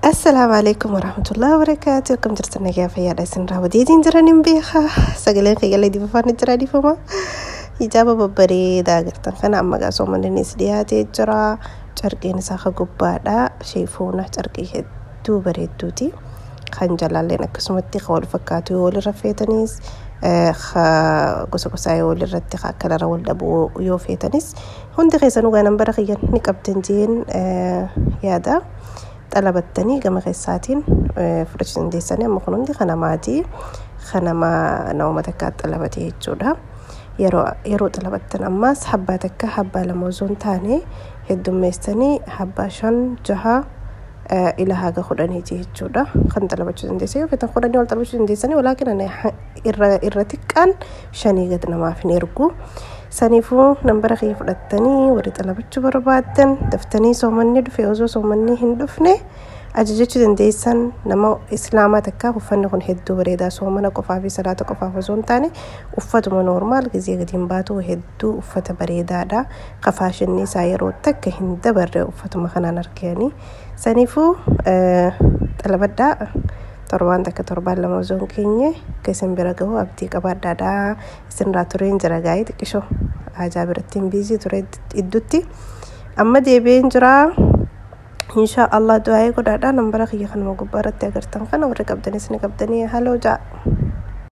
Assalaamu alaikum warahmatullahi wabarakaatu. Akkam jirtan? Nagaa fayyaadha. Isin raawwateetiin jiran hin beeka. Sagaleen kiyyalee dibafaan jira difama. Hijaaba babbareedaa agartan kana amma gaa soomanninis dhiyaatee jira. Carqeen isaa ka gubbaadha. Sheefuuna carqii hedduu bareedduuti. Kan jalaalleen akkasumatti ka wal fakkaatu yoo walirra feetanis, gosa gosaa yoo walirratti kalara wal dhabuu yoo feetanis, hundi keessanuu gaa nambara kiyyan ni qabdan jeen yaada. Xalabattanii gama keessaatiin fudhachuu dandeessanii. Amma kun hundi kan namaati. Kan nama nama takkaa xalabate jechuudha. Yeroo xalabattan ammaas habbaa takka, habbaa lama osoo hin taane heddummeessanii habbaa shan, jaha ila haga 10ti jechuudha. Kan xalabachuu dandeessan yoo feetan 10 ol xalabachuu dandeessanii, walaakin ani irra xiqqaan shanii gad namaaf hin ergu. Saniifuu nambara kiyya fudhattanii warri xalabachuu barbaaddan daftanii soomanni dhufe osoo soomanni hin dhufne ajajachuu dandeessan. Nama islaamaa takkaaf uffanni kun hedduu bareedaa. Soomana qofaa fi salaata qofaaf osoo hin taane uffatuma normal gizee gadi hin baatu hedduu uffata bareedaadha. Ka faashinni isaa yeroo takka hin dabarre uffatuma kanaan arganii. Saniifuu xalabadhaa, torbaan takka, torbaan lama osoo hin keenye akka isin bira gahu abdii qabaadhaadha. Isinirraa tureen jira gaa'ee, xiqqishoo haajaa biratti hin busy ture iddutti. Amma deebi'een jira. Insha Allah du'aa'ee godhaadha. Nambara kiyya kanuma gubbaa irratti agartan kana warri qabdanis ni qabdanii haloo ja'a.